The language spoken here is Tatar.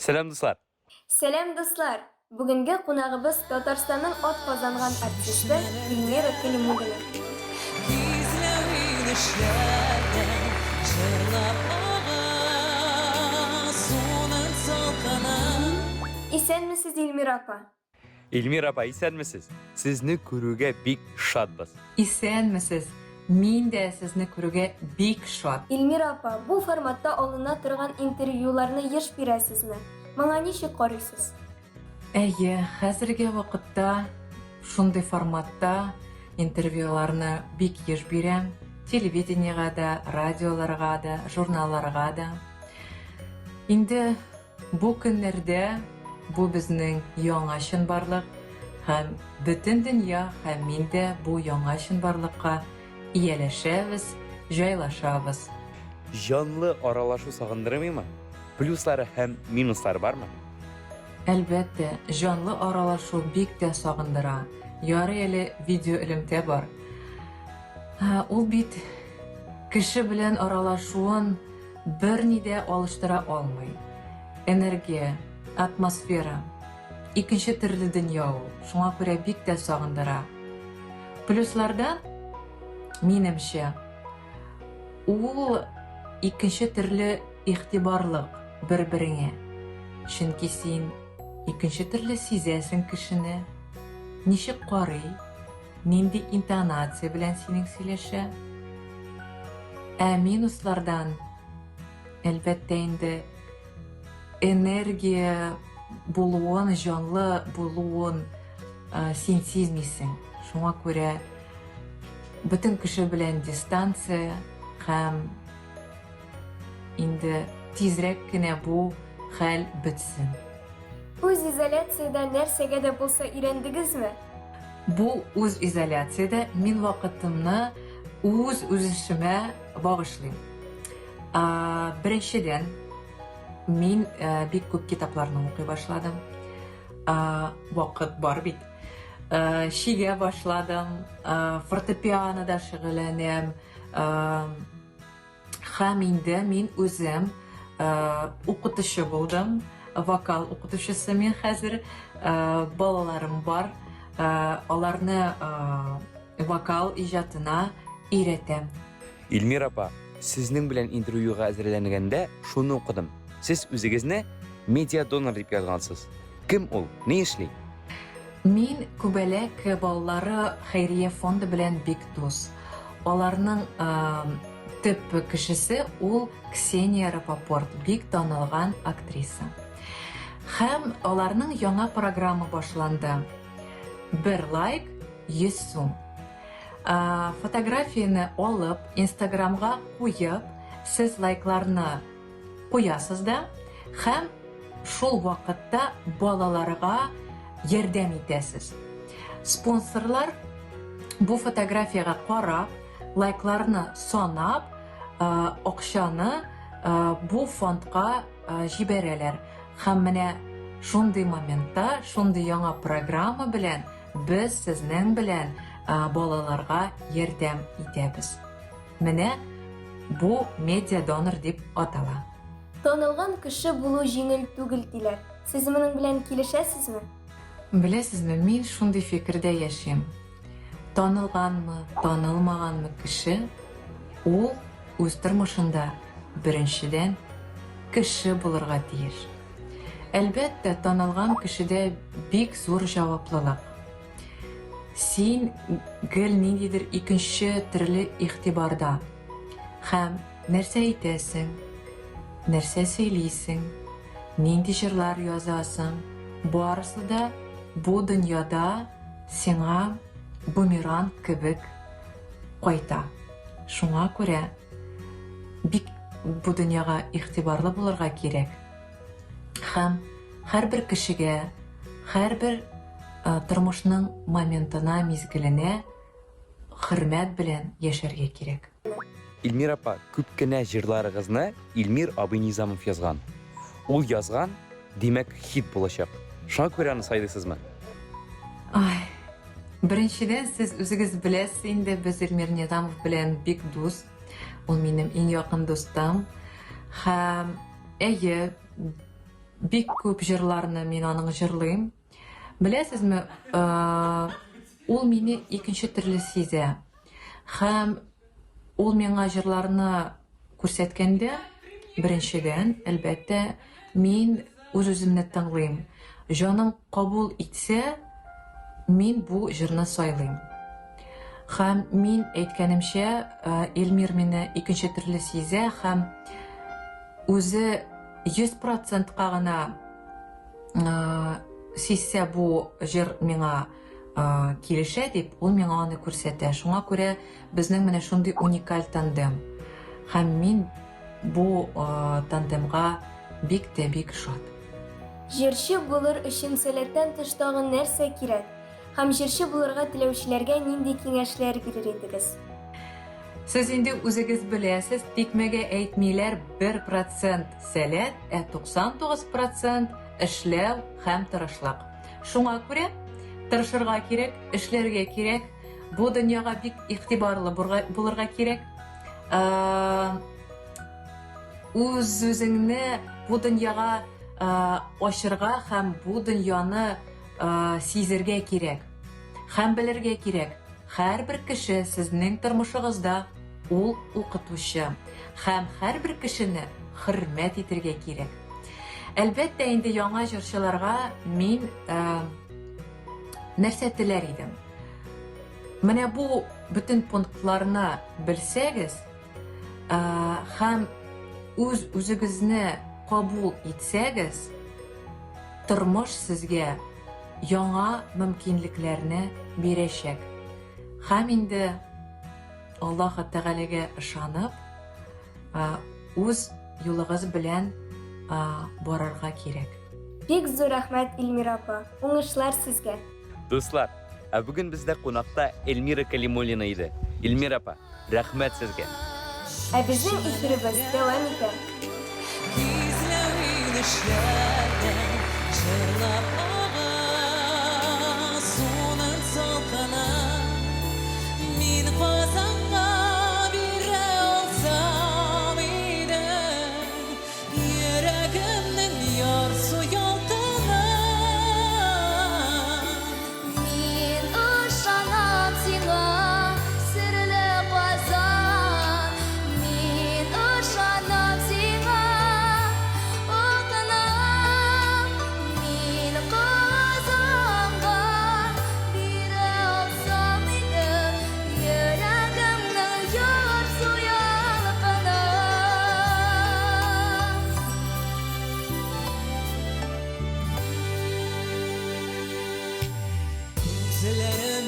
Сәлам, дуслар! Сәлам, дуслар! Бүгенге кунагыбыз Татарстанның атказанган артисты Эльмира Кәлимуллина. Исәнмесез, Эльмира апа! Эльмира апа, исәнмесез! Сезне күрүгә бик шатбыз. Исәнмесез! Мин дә сезне күрүгә бик шат. Эльмира апа, бу форматта алына торган интервьюларны еш бирәсезме? Моңа ничек карыйсыз? Әйе, хәзерге вакытта шундый форматта интервьюларны бик еш бирәм. Телевидениегә дә, радиоларга да, журналларга да. Инде Бу көннәрдә бу безнең яңа чынбарлык һәм бөтен дөнья һәм мин дә бу яңа чынбарлыкка ияләшәбез, җайлашабыз. Җанлы аралашу сагындырмыймы? Плюслары һәм минуслары бармы? Әлбәттә, җанлы аралашу бик тә сагындыра. Ярый әле видеоэлемтә бар. Ул бит кеше белән аралашуын Берни дә алыштыра алмый. Энергия, атмосфера. Икенче төрле дөнья ул. Шуңа күрә бик тә сагындыра. Плюслардан, минемчә, ул икенче төрле игътибарлык бер-береңә. Чөнки син икенче төрле сизәсең кешене, ничек карый, Нинди интонация белән синең сөйләшә? Ә минуслардан, әлбәттә инде, энергия булуын, җанлы булуын син сизмисең. Шуңа күрә бөтен кеше белән дистанция һәм инде тизрәк кенә бу хәл бетсен. Үзизоляциядә нәрсәгә дә булса өйрәндегезме? Бу үзизоляциядә мин вакытымны үз үзешемә багышлыйм. Беренчедән, мин бик күп китапларны укый башладым. Вакыт бар бит. Чигә башладым, фортепианода шөгыльләнәм. Һәм инде мин үзем укытучы булдым, вокал укытучысы мин хәзер. Балаларым бар, аларны вокал иҗатына өйрәтәм. Илмира апа, сезнең белән интервьюга әзерләнгәндә шуны укыдым, сез үзегезне медиадонор дип язгансыз. Кем ул? Ни эшли? Мин Күбәләк балалары хәйрия фонды белән бик дус. Аларның төп кешесе ул Ксения Рапопорт, бик танылган актриса. Һәм аларның яңа программа башланды. Бер лайк 100 сум. Фотографияне алып, Инстаграмга куеп, сез лайкларны куясыз да һәм шул вакытта балаларга ярдәм итәсез. Спонсорлар бу фотографиягә карап, лайкларны санап, акчаны бу фондка җибәрәләр. Һәм менә шундый моментта, шундый яңа программа белән без сезнең белән балаларга ярдәм итәбез. Менә бу медиадонор дип атала. Танылган кеше булу җиңел түгел, диләр. Сез моның белән килешәсезме? Беләсезме, мин шундый фикердә яшим. Танылганмы, танылмаганмы кеше, ул үз тормышында, беренчедән, кеше булырга тиеш. Әлбәттә, танылган кешедә бик зур җаваплылык. Син гел ниндидер икенче төрле игътибарда. Һәм нәрсә әйтәсең, нәрсә сөйлисең, нинди җырлар язасың, барысы да бу дөньяда сиңа бумеранг кебек кайта. Шуңа күрә бик бу дөньяга игътибарлы булырга кирәк. Һәм һәрбер кешегә, һәрбер тормышның моментына, мизгеленә хөрмәт белән яшәргә кирәк. Илмир апа, күп кенә җырларыгызны Илмир абый Низамов язган. Ул язган, димәк, хит булачак. Шуңа күрә аны сайлыйсызмы? Ай, беренчедән, сез үзегез беләсез инде, без Илмир Низамов белән бик дус. Ул минем иң якын дустым. Һәм, әйе, Бик күп җырларны мин аның җырлыйм. Беләсезме, ул мине икенче төрле сизә. Һәм ул миңа җырларны күрсәткәндә, беренчедән, әлбәттә, мин үз-үземне тыңлыйм. Җаным кабул итсә, мин бу җырны сайлыйм. Һәм мин әйткәнемчә, Эльмир мине икенче төрле сизә һәм үзе 100 процентка гына сизсә бу җыр миңа килешә дип, ул миңа аны күрсәтә. Шуңа күрә безнең менә шундый уникаль тандем. Һәм мин бу тандемга бик тә бик шат. Җырчы булыр өчен сәләттән тыш тагын нәрсә кирәк? Һәм җырчы булырга теләүчеләргә нинди киңәшләр бирер идегез? Сез инде үзегез беләсез, тикмәгә әйтмиләр, 1% сәләт, ә 99% эшләү һәм тырышлык. Шуңа күрә тырышырга кирәк, эшләргә кирәк, бу дөньяга бик игътибарлы булырга кирәк. Үз-үзеңне бу дөньяга ачырга һәм бу дөньяны сизергә кирәк. Һәм белергә кирәк, һәрбер кеше сезнең тормышыгызда ул укытучы. Һәм һәрбер кешене хөрмәт итергә кирәк. Әлбәттә инде яңа җырчыларга мин нәрсә теләр идем? Менә бу бөтен пунктларны белсәгез һәм үз үзегезне кабул итсәгез, тормыш сезгә яңа мөмкинлекләрне бирәчәк. Һәм инде Аллаһы Тәгаләгә ышанып, үз юлыгыз белән барырга кирәк. Бик зур рәхмәт, Эльмира апа. Уңышлар сезгә! Дуслар, ә бүген бездә кунакта Эльмира Калимуллина иде. Эльмира апа, рәхмәт сезгә! Ә безнең эфирыбыз дәвам итә. Кизләү инешләрдән җырлап ага суның салкыны. Мин Казанга бирә алсам идем йөрәгемнең ярсу ялкынын. Мин ышанам сиңа, серле Казан. Мин ышанам сиңа, алтыным. Мин Казанга бирә алсам идем йөрәгемнең ярсу ялкынын. Күзләрем